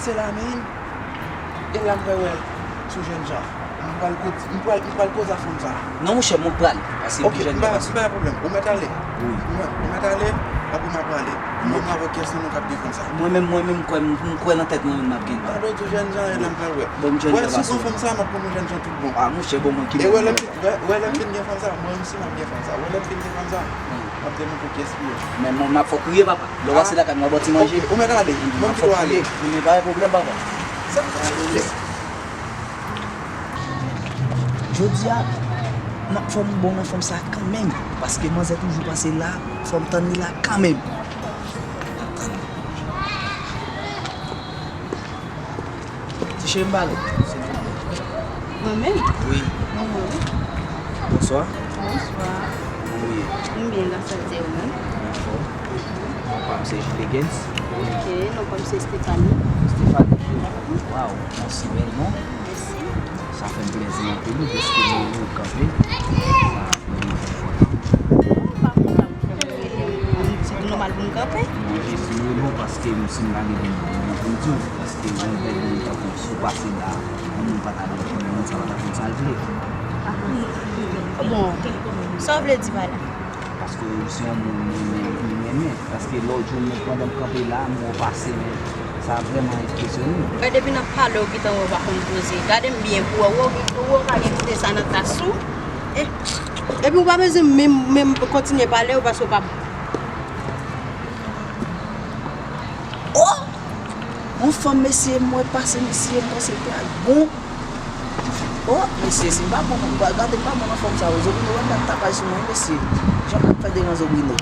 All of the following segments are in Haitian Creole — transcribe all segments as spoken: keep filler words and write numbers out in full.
Se la menm. E la m pral wè sou jènjan. M pral koz-, m pral, m pral koze a fanm sa. Non, monchè, mwen prale. Paske m pi jèn ke paske. Ok, m pa gen pwoblèm. Ou mèt ale. Wi. Ou mèt, ou mèt ale, apre m ap prale. Mwen, mwen avè kèsyon nou k ap gen fanm sa. Mwen menm, mwen menm, m kwè, m, m kwè nan tèt mwen menm m ap gen. Pale w tou jènjan, e la m pral wè. Bon, m jèn. Wè, si w pran fanm sa, m ap pran yon jènjan tout bon. Ah, monchè, bon, mwen ki. E wè, lè m fin, wè, wè, lè m fin gen fanm sa, mwen menm si m ap gen fanm sa. Wè, lè m fin gen fanm sa. M ap te montre w kiyès ki yo. Men mwen, m ap fè w kriye, papa. Lè w pase lakay mwen, m ap ba w ti manje. Ok, ou mèt ale. Mwen kite w ale. Men pa gen pwoblèm, papa. Sa k pral rele? Jodi a, m ap fè m bon nan fanm sa kanmenm. Paske manzè toujou pase la, fò m tann li la kanmenm. M ap tann li. Ti cheri, m pale w, silvouplè. Mwen menm? Wi. Mwen menm. Bonswa. Bonswa. Kòman w ye? M byen, gras a Dye, ou menm? M anfòm. Non pa m se Jules Gens. Ok, non pa m se Stéphanie. Stéphanie? Waw, mèsi bèl non. Mèsi. Sa fè m plezi anpil wi, dèske nou, nou kanpe. Sa vrèman enpòtan. Ou pa kontan pou fè m rele m, se nòmal pou m kanpe? Non, jis m rele w paske m, si m pa gen pou m, pou m di w, paske yon bèl moun tankou w, si w pase la, yon moun pa ta dwe konnen moun sa pa ta konn sa l vle. Ah, bon, sa w vle di pa la? Paske w se yon moun mwen, mwen, mwen renmen. Paske lòt jou, mwen, pandan m kanpe la, m wè w pase, men sa vrèman enpresyonnen m. Gade, depi n ap pale, w gentan wè w pa konn poze. Gade m byen pou w wè, w wè, w wè w pa gen kote sa nan tas ou. E, epi w pa bezwen menm, menm kontinye pale, w, paske w pa. Oh! Yon fanm, mesye, m wè pase, mesye, m panse l pral bon. Oh, mesye, si m pa bon, gade m pa bon nan fanm sa yo. Zobrino, wè m ap tapaj sou mwen, mesye. Jan m ap fè devan Zobrino.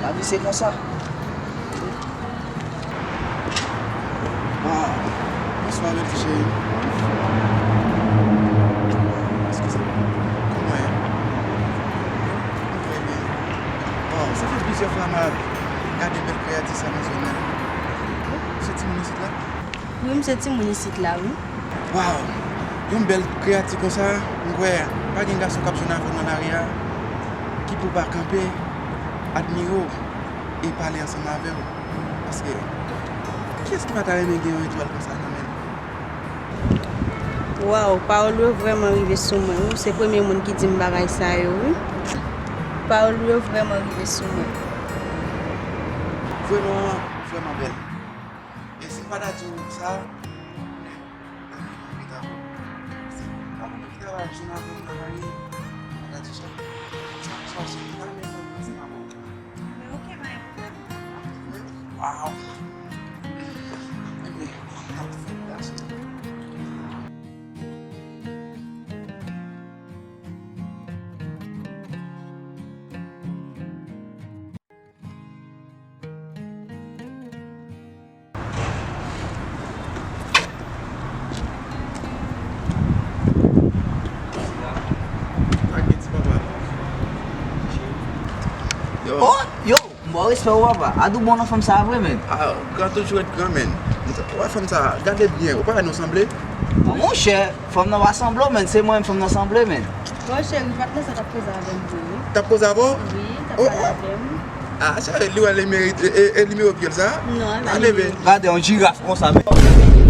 Lavi se konsa. Waw. Bonswa, bèl ti cheri. Eskize m. Kòman w ye? M trè byen. Waw, sa fè plizyè fwa m ap gade bèl kreyati sa nan zòn nan. Oh, se timoun isit la? Wi, m se timoun isit la, wi. Waw! Yon bèl kreyati konsa, m kwè pa gen gason k ap jwenn avè w nan lari a ki pou pa kanpe, admire w e pale ansanm avè w. Paske, kiyès ki pa ta renmen gen yon etwal konsa nan men l? Waw, pawòl yo vrèman rive sou mwen, wi. Se premye moun ki di m bagay sa yo, wi. Pawòl yo vrèman rive sou mwen. Vrèman, vrèman bèl. E si m pa ta di w sa, m pa konnen ki ta, si m pa konnen ki ta va jwenn avè m nan lari, m pa ta di w sa. Sa, sa, sa, m pa renmen fanm nan, se pa bon. Men ok, pa gen pwoblèm. Waw! Ebyen, n ap fè l la, se. Yo. Oh, yo, m ba w respè w, papa. Adou bon nan fanm sa a vre, menn. Ah, gran toujou ret gran, menn. Ou wè fanm sa a, gade byen, ou pa wè nou sanble? Monchè, fanm nan pa sanble w, menn. Se mwen menm fanm nan sanble, menn. Bon, cheri, patnè sa t ap koze avè m tou, wi. T ap koze avè w? Wi, t ap pale avè m. Ah, cheri, li wè li merite, e, e, e li merite pye l sa? Non, li pa merite. Gade yon jiraf konsa, men.